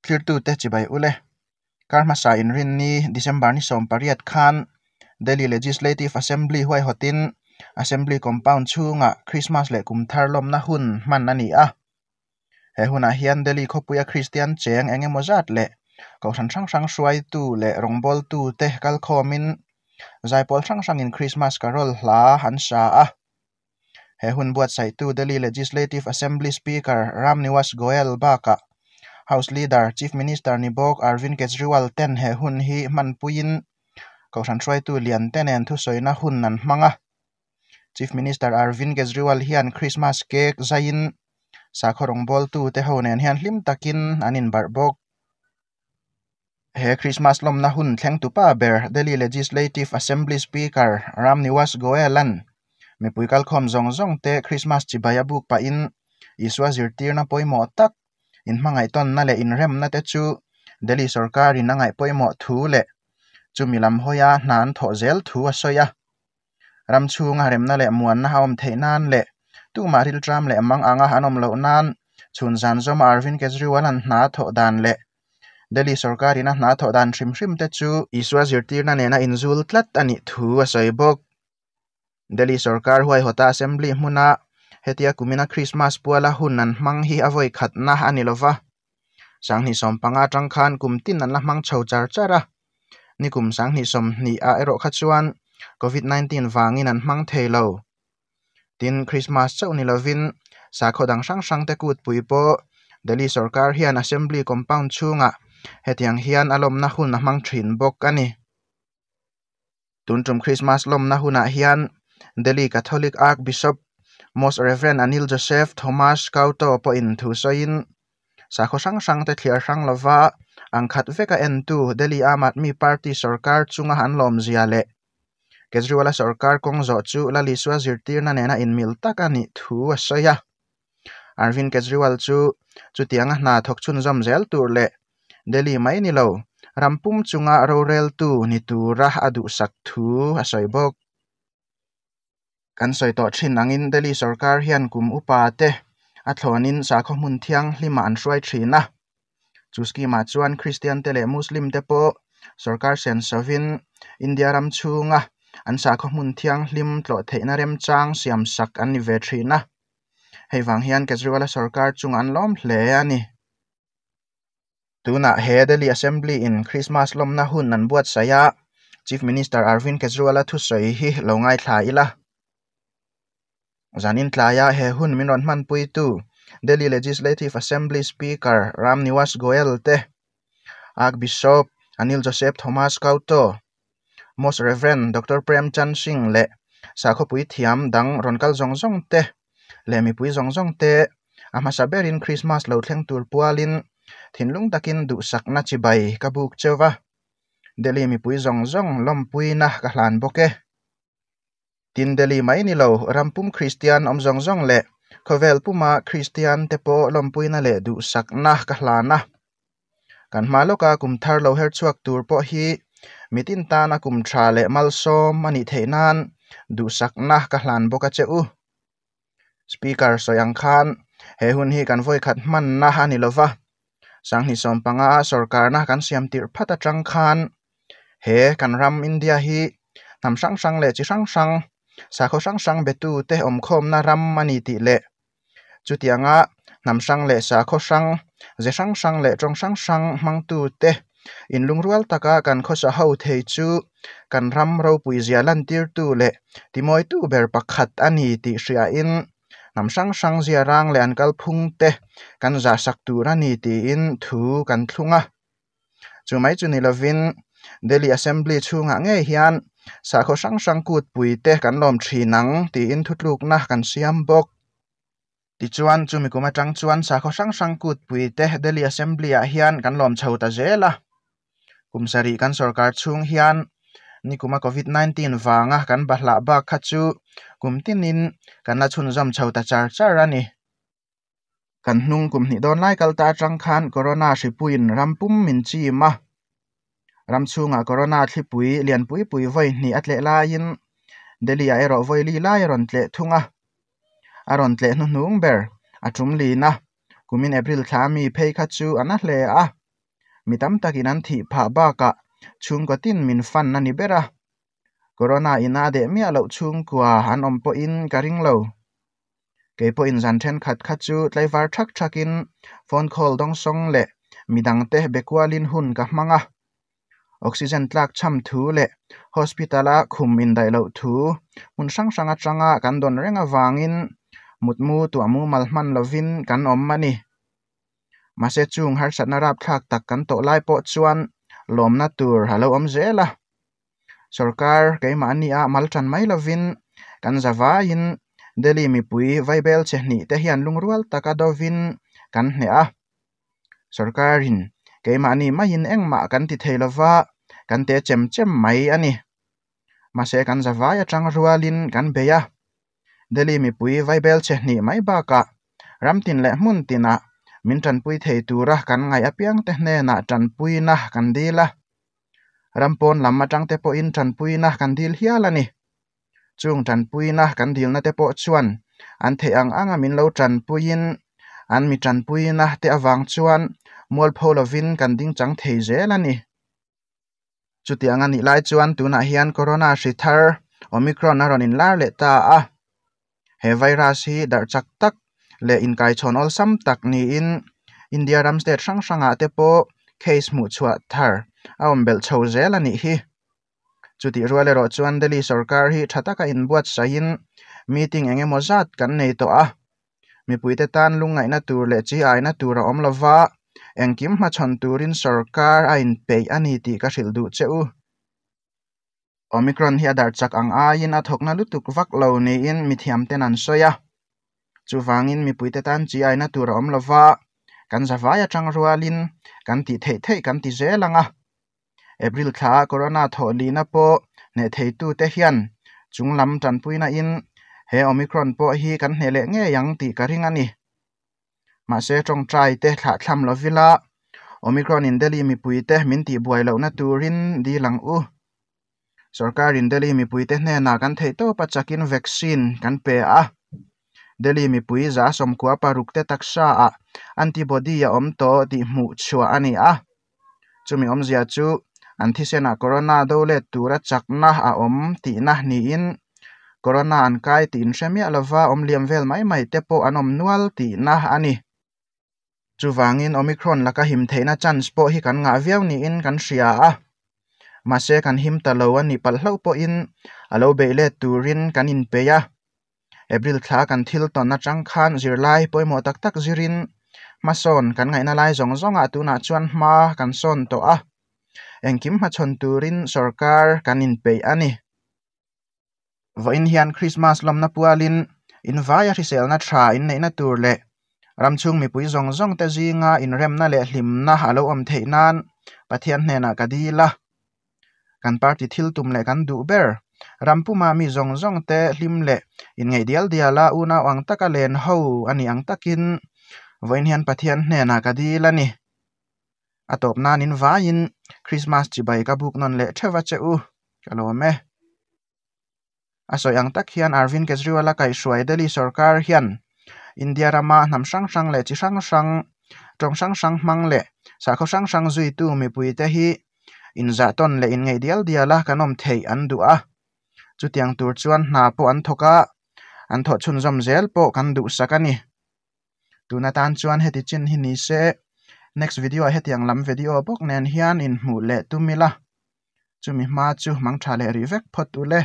Thlirtute chibai ule. Kar hmasa inrinni December ni 18 khan Delhi Legislative Assembly huaihawtin Assembly Compound chhungah Christmas leh kum thar lawmna hun hman a ni a. He hunah hian Delhi khawpuia Kristian cheng eng emaw zat leh kohhran hrang hrang hruaitu leh rawngbawltute kalkhawmin zaipawl hrang hrangin Christmas carol hla an sa a. He hun buatsaihtu Delhi Legislative Assembly Speaker Ram Niwas Goel bakah House Leader, Chief Minister ni bawk Arvind Kejriwal ten he hun hi hmanpuiin kohhran hruaitu lian te nen thusawina hun an hmang a. Chief Minister Arvind Kejriwal hian Christmas cake zaiin sakhaw rawngbawltu te ho nen hian hlim takin an inbarh bawk. He Christmas lawmna hun thleng tupa ber Delhi Legislative Assembly Speaker Ram Niwas Goel-a'n mipui kalkhawm zawng zawng te Christmas chibai a buk pahin Isua zirtirna pawimawh tak inhmangaihtawnna leh inremna te chu Delhi sorkarin a ngaih pawimawh thu leh chumi lam hawia hna an thawh zel thu a sawi a. Ram chhunga remna leh muanna a awm theih nan leh tumah rilṭam leh mang anga an awm loh nan chhun zan zawma Arvind Kejriwal-a'n hna a thawh dan leh Delhi sorkarin a hna a thawh dan hrim hrim te chu Isua zirtirna nena inzul tlat a nih thu a sawi bawk. Delhi sorkar huaihawta Assembly hmuna hetia kumina Christmas puala hun an hmang hi a vawi khatna a ni lova, 2015 atang khan kum tin an la hmang chho char char a. Nikum 2020 ah erawh kha chuan Covid 19 vangin an hmang thei lo. Tin, Christmas chauh ni lovin sakhaw dang hrang hrang te kutpui pawh Delhi sorkar hian Assembly compound chhungah hetiang hian a lawmna hun a hmang thin bawk a ni. Tun tum Christmas lawmna hunah hian Delhi Catholic Archbishop Most Rev Anil Joseph Thomas Couto pawhin thu sawiin sakhaw hrang hrang te thliar hrang lova ang khat veka entu Delhi Aam Aadmi Party sorkar chunga an lawmzia leh Kejriwal-a sorkar kawng zawh chu Lalisua zirtirna nena inmil tak a nih thu a sawi a. Arvind Kejriwal chu chutianga hna thawk chhunzawm zel tur leh Delhi mai ni lo, ram pum chunga roreltu ni tura a duhsak thu a sawi bawk. Kan sawi tawh thin angin Delhi sorkar hian kum upa te a thlawnin sakhaw hmun thianghlimah an hruai thin a. Chu scheme ah chuan Kristian te leh Muslim te pawh sorkar sensovin India ram chhunga an sakhaw hmun thianghlim tlawh theihna remchang siamsak an ni ve thin a. Hei vang hian Kejriwal-a sorkar chungah an lawm hle a ni. Tunah he Delhi Assembly in Christmas lawmna hun an buatsaih a, Chief Minister Arvind Kejriwal-a thusawi hi lo ngaithla ila. Zanin tlaia he hun min rawn hmanpuitu Delhi Legislative Assembly Speaker Ram Niwas Goel te, Archbishop Anil Joseph Thomas Couto, Most Rev. Doctor Prem Chand Singh leh sakhawpui thiam dang rawn kal zawng zawng te leh mipui zawng zawng te a hmasa berin Christmas lo thleng tur pualin thinlung takin duhsakna chibai ka buk cheu va, Delhi mipui zawng zawng lawmpuina ka hlan bawk e. Tin Delhi mai ni lo, ram pum Kristian awm zawng zawng leh khawvel puma Kristian te pawh lawmpuina leh duhsakna ka hlan a. Kan hma lawka kum thar lo her chhuak tur pawh hi mitin tana kum tha leh malsawm a nih theih nan duhsakna ka hlan bawk a che u. Speaker sawi ang khan he hun hi kan vawikhat hmanna a ni lova, 2015 a sorkarna kan siam tirh phat atang khan he kan ram India hi hnam hrang hrang leh chi hrang hrang, sakhaw hrang hrang betute awmkhawmna ram a ni tih leh chutianga hnam hrang leh sakhaw hrang, ze hrang hrang leh tawng hrang hrang hmangtute inlungrual taka kan khawsa ho thei chu kan ram ropui zia lantirtu leh timawitu ber pakhat a ni tih hriain hnam hrang hrang zia rang leh an kalphung te kan zahsak tur a ni tiin thu kan thlung a. Chu mai chu ni lovin Delhi Assembly chhungah ngei hian sakhaw hrang hrang kutpui te kan lawm thin ang tiin thutlukna kan siam bawk. Tichuan, chumi kum atang chuan sakhaw hrang hrang kutpui te Delhi Assembly ah hian kan lawm chho ta zel a. Kum sarih kan sorkar chhung hian nikuma Covid 19 vanga kan bahlah bak kha chu kum tinin kan la chhunzawm chho ta char char a ni. Kan hnung kum hnih dawn lai kal ta atang khan Corona hripuiin ram pum min chim a. Ram chhungah Corona thlipui lian pui pui vawi hnih a tleh laiin Delhi ah erawh vawi li lai a rawn tleh thung a. A rawn tleh hnuhnung ber a tum lin a, kumin April thla mi phei kha chu a na hle a. Mi tam takin an thih phah bakah chhungkaw tin min fan a ni ber a. Corona in a deh miah loh chhungkua an awm pawhin ka ring lo. Kei pawhin zan thenkhat kha chu tlaivar thak thakin phone call dawngsawng leh midangte be kualin hun ka hmang a. Oxygen tlak chham thu leh hospital a khum indaih loh thu hmun hrang hrang atanga kan dawn reng avangin mutmu tuah mumal hman lovin kan awm a ni. Mahse chung harsatna rapthlak tak kan tawh lai pawh chuan lawmna tur a lo awm zel a. Sorkar keimahni a mal tan mai lovin kan zavaiin Delhi mipui vaibel che hnih te hian lungrual taka dovin kan hneh a. Sorkarin keimahni maiin engmah kan ti thei lova, kan te chem chem mai a ni. Mahse kan zavai atang rualin kan bei a. Delhi mipui vaibel che hnih mai bakah ramtin leh hmun tinah min tanpui thei tura kan ngaih apiangte hnenah tanpuina kan dil a. Ram pawn lam atangte pawhin tanpuina kan dil hial a ni. Chung tanpuina kan dilna te pawh chuan an theih ang anga min lo tanpuiin an mi tanpuina te avang chuan mualpho lovin kan dingchang thei zel a ni. Chutiang a nih lai chuan tunah hian corona hri thar Omicron a rawn inlar leh ta a. He virus hi darh chak tak leh inkaichhawn awlsam tak niin India ram state hrang hrangah te pawh case hmuh chhuah thar a awm belh chho zel a nih hi. Chutih rual erawh chuan Delhi sorkar hi tha taka inbuatsaihin meeting eng emaw zat kan nei tawh a. Mipuite tan lungngaihna tur leh chi aina tur a awm lova, engkim hmachhawn turin sorkar a inpeih a ni tih ka hrilh duh che u. Omicron hi a darh chak ang aiin a thawkna lutuk vak lo niin mithiamten an sawi a. Chuvangin mipuite tan chi aina tur a awm lova, kan zavai atang rualin kan tih theih theih kan ti zel ang a. April thla a corona thawh lihna pawh hneh theitute hian chunglam tanpuina in he Omicron pawh hi kan hneh leh ngei ang tih ka ring a ni. Mahse tawngtai te thlahthlam lovila Omicron in Delhi mipuite min tihbuai lohna turin dil ang u. Sorkarin Delhi mipuite hnenah kan theihtawpa chakin vaccine kan pe a. Delhi mipui 96 te taksa ah antibody a awm tawh tih hmuh chhuah a ni a. Chumi awmzia chu an thisenah corona do let tura chakna a awm tihna niin corona an kai tih inhre miah lova awm liam vel mai mai te pawh an awm nual tihna a ni. Chuvangin Omicron laka him theihna chance pawh hi kan ngah viau niin kan hria a. Mahse kan him ta lo a nih palh hlauh pawhin a lo beih let turin kan inpeih a. April thla kan thil tawn atang khan zirlai pawimawh tak tak zirin hmasawn kan ngaihna lai zawng zawngah tunah chuan hma kan sawn tawh a. Engkim hmachhawn turin sorkar kan inpeih a ni. Vawiin hian Krismas lawmna pualin invaia hriselna tha inneihna tur leh ramchhung mipui zawng zawng te zinga inremna leh hlimna a lo awm theih nan Pathian hnenah ka dil a. Kan party thil tum leh kan duh ber ram puma mi zawng zawng te hlim leh inngeih dial dial a unau ang taka len ho a nih ang takin vawiin hian Pathian hnenah ka dil a ni. A tawp nan in vaiin Krismas chibai ka buk nawn leh theuh a che u, ka lawm e. A sawi ang tak hian Arvind Kejriwal-a kaihhruai Delhi sorkar hian India rama hnam hrang hrang leh chi hrang hrang, tawng hrang hrang hmang leh sakhaw hrang hrang zuitu mipuite hi inzahtawn leh inngeih dial diala kan awm theih an duh a. Chutiang tur chuan hna pawh an thawk a, an thawh chhunzawm zel pawh kan duhsak a ni. Tun atan chuan heti chin hi ni se, next video ah hetiang lam video bawk nen hian inhmuh leh tum ila. Chumi hma chu mangtha leh rih vek phawt ule.